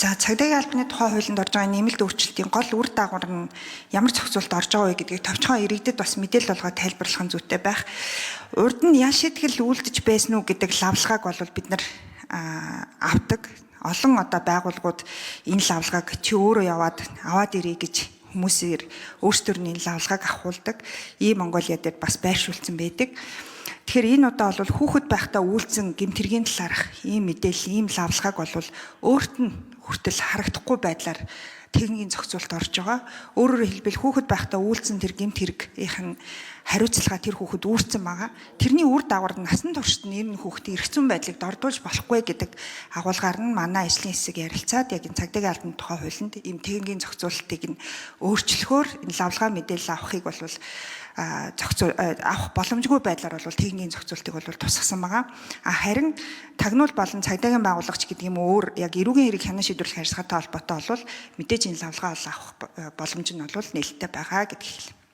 За, цагдаагийн албаны тухай хуулинд орж байгаа нэмэлт өөрчлөлтийн гол үр дагавар нь ямар зохицуулт орж байгаа вэ гэдгийг товчхон иргэдэд бас мэдээлэл болгоод тайлбарлах нь зүйтэй байх. Урд нь ял шийтгэл үйлдэж байсан уу гэдэг лавлгааг бол бид нар авдаг. Олон одоо байгууллагууд энэ лавлгааг чи өөрөө яваад аваад ирээ гэж хүмүүсээр өөрсдөр нь энэ лавлгааг авахулдаг. Ийм Монголиа дээр бас байршуулсан байдаг. Тэгэхээр энэ удаа бол хүүхэд байхдаа үйлцэн гэмт хэргийн талаарх ийм мэдээлэл, ийм лавлгааг бол өөрт нь хүртэл харагдахгүй байдлаар техникийн зохицуулалт орж байгаа. Өөрөөр хэлбэл, хүүхэд байхдаа үйлцэн тэр гэмт хэргийнх нь хариуцлага тэр хүүхэд үүрсэн байгаа. Тэрний үр дагавар нь насан туршид нь энэ хүүхдийн эрх зүйн байдлыг дордуулж болохгүй гэдэг агуулгаар нь манай ажлын хэсэг ярилцаад, яг энэ цагдаагийн албаны тухай хуулинд ийм техникийн зохицуулалтыг нь өөрчлөхөөр энэ лавлгаа мэдээлэл авахыг бол зохицуул авах боломжгүй байдлаар бол техникийн зохицуултыг бол тусгасан байгаа. А харин тагнуул болон цагдаагийн байгуулагч гэдэг юм өөр яг эрүүгийн хэрэг хянан шийдвэрлэх харьцаатай холбоотой бол мэдээж энэ лавлгаа бол авах боломж нь бол нээлттэй байгаа гэдгийг хэлнэ.